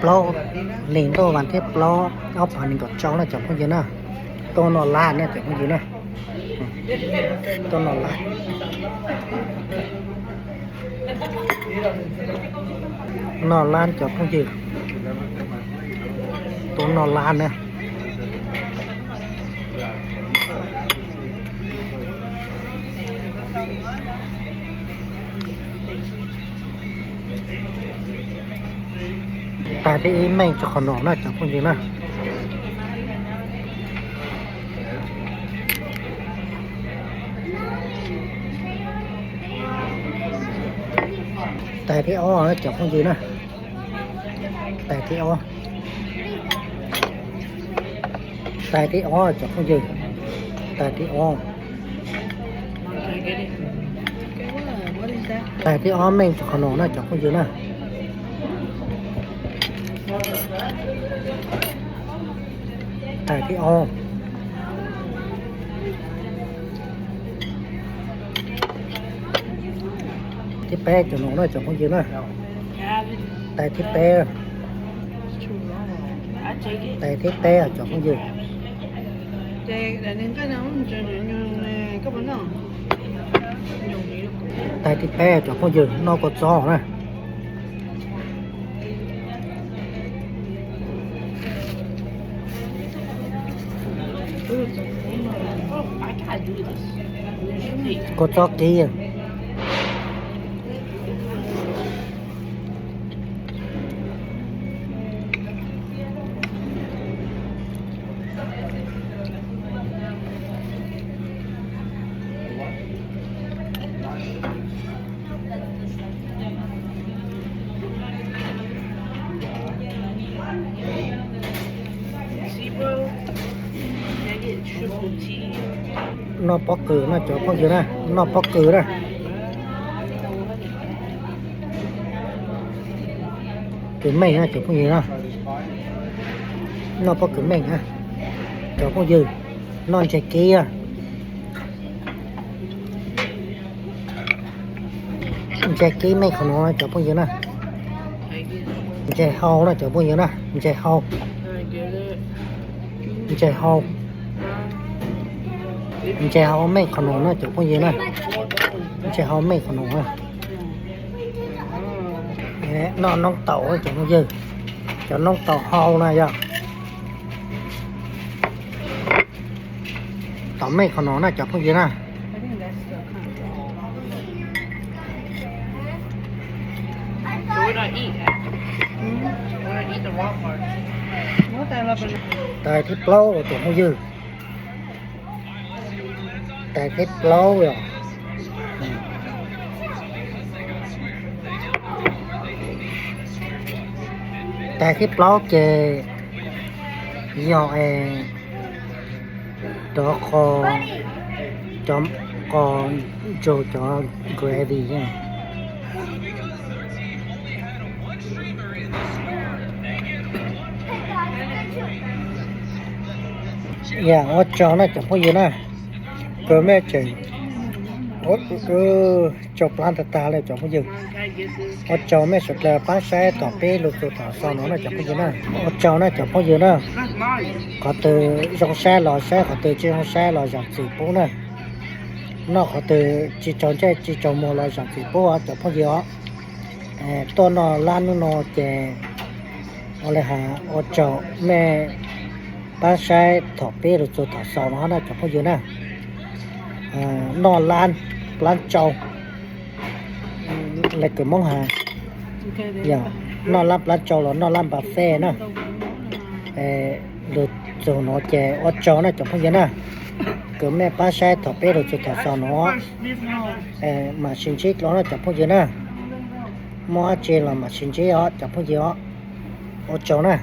Plaub, nees ntuj vas thib plaub ob phav nees nkaum rau na cov phooj ywg na. Tuaj noj lab na cov phooj ywg na. Tuaj noj lab. Noj lab cov phooj ywg. Tuaj noj lab na. Tais thib ib meej rau qhov no na cov phooj ywg na. Tais thib ob na cov phooj ywg na. Tais thib ob. Tais thib ob cov phooj ywg. Tais thib ob. Tais thib ob meej rau qhov no na cov phooj ywg na. Tais thib ob. Thib peb cov no na cov phooj ywg na. Tais thib peb. Tais thib peb cov phooj ywg. Tais thib peb cov phooj ywg noj kua txob na. Kua txob kiv. Noj pob kws na cov phooj ywg na, noj pob kws na. Kws meej na cov phooj ywg na. Noj pob kws meej na cov phooj ywg. Noj ntses kib na. Ntses kib meej qhov no cov phooj ywg na. Ntses hau na cov phooj ywg na, ntses hau. Ntses hau. Ntses hau meej qhov no na cov phooj ywg na. Ntses hau meej qhov no na. Noj noob taum cov phooj ywg. Cov noob taum hau na yog. Taum meej qhov no na cov phooj ywg na. Tais thib plaub cov phooj ywg. Tais thib plaub yog. Tais thib plaub ces yog es cov qos, cov qos ntsug cov gravy. Yog ua tsaug na cov phooj ywg na. Kws mej tseem tsaug plab tag tag li cov phooj ywg. Ua tsaug mej sawv daws pab saib thaum pib lug txug thaum xaus no na cov phooj ywg na. Ua tsaug na cov phooj ywg na. Qhov twg zoo saib los saib, qhov twg tsis zoo saib los zam txim pub na. Noj qhov twg tsis tsaug ntsej tsis tsaug muag los zam txim pub os cov phooj ywg os. Tuaj noj lab hnub no ces ua li has ua tsaug mej pab saib thaum pib lug txug thaum xaus no na cov phooj ywg na. Noj lab plab tsau, le kws Moob has, yog noj lab plab tsau los noj lab npa fej na. Lug txug no ces ua tsaug na cov phooj ywg na. Kws mej pab saib thaum pib lug txug thaum xaus no, mam sib ntsib dlua na cov phooj ywg na. Muaj dab tsi los mam sib ntsib os cov phooj ywg os. Ua tsaug na.